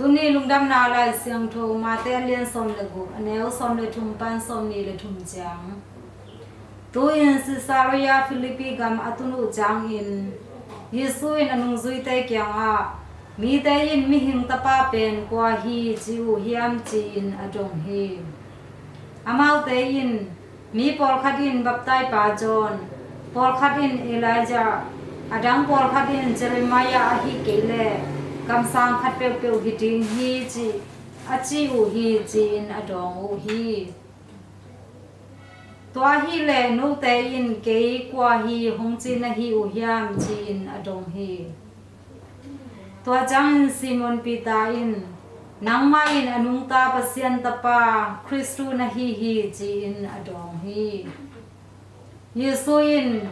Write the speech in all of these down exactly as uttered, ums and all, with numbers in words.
Tuni lungdamna Lai Siangtho Mate a lian sawm le guk, a neu sawm le thum pan sawm nih le thum ciang. Tu-in Caesarea Philippi gam a tun uh ciangin Jesu in a nungzuite kiangah, "Mite in Mihing Tapa pen kua hi ci uh hiam?" ci-in a dong hi. Amaute in, "Mi pawlkhat in Baptaipa John, pawlkhat in Elijah, a dang pawlkhat in Jeremiah ahih kei leh kamsang khat peuhpeuh hi ding hi," ci, a ci uh hi, ci-in a dawng uh hi. Tua ahih leh note in kei kua hi hong ci na hi uh hiam, ci-in a dong hi. Tua ciangin Simon Peter in, "Nangmah in a nungta Pasian Tapa Khristu na hi hi," ci-in a dawng hi. Jesu in,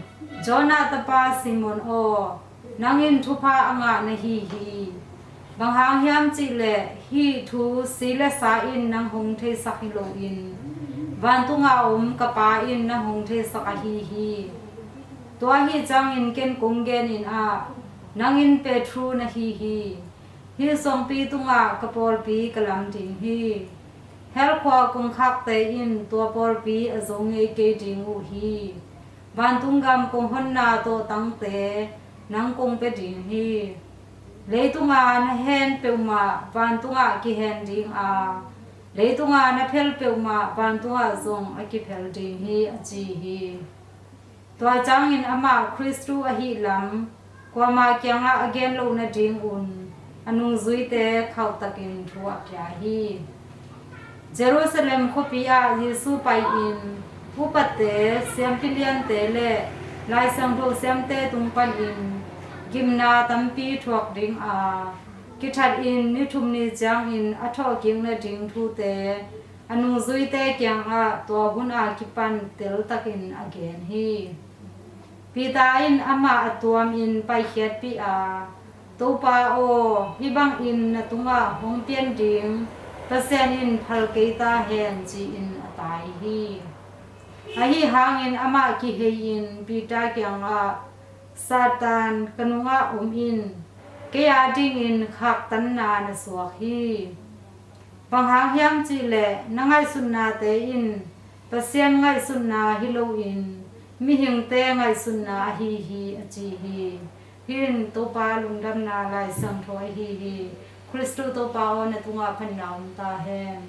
"Jonah tapa Simon aw, nang in thupha a ngah na hi hi. Bang hang hiam cih leh hih thu si le sa in nang hong theisak hi loin, vantungah a om ka Pa in nang hong theisak ahi hi. Tua ahih ciangin ken kong genin ah, nang in Petrus na hi hi. Hih suangpi tungah ka pawlpi ka lam ding hi. Hell khua kongkhakte in tua pawlpi a zo ngei kei ding uh hi. Vantung gam kong honna tawhtangte nang kong pia ding hi. Leitunga na hen peuhmah vantungah kihen ding a, leitunga na phel peuhmah vantungah zong a kiphel ding hi," a ci hi. Tua ciangin amah Khristu ahih lam kuama kiangah a gen loh nadingun a nungzuite khauhtakin thu a pia hi. Jerusalem khuapi ah Jesu pai-in upate, siampi liante le Lai Siangtho siamte tung panin gimna tampi thuak ding a, kithatin ni thum ni ciangin a thawhkik nading thute a nungzuite kiangah tua hun a kipan teltakin a gen hi. Peter in amah a tuamin paikhiatpih a, "Topa aw, hih bangin na tungah hong pian ding Pasian in phal kei ta hen," ci-in a tai hi. Ahi hangin amah kihei-in Peter kiangah, "Satan, ka nungah om in, kei adingin khaktanna na suak hi. Bang hang hiam cih leh na ngaihsutnate in Pasian ngaihsutna hi loin mihingte ngaihsutna ahi hi," a ci hi. Hih in Topa lungdamna Lai Siangtho ahi hi. Khristu Topa aw, na tungah phatna om ta hen.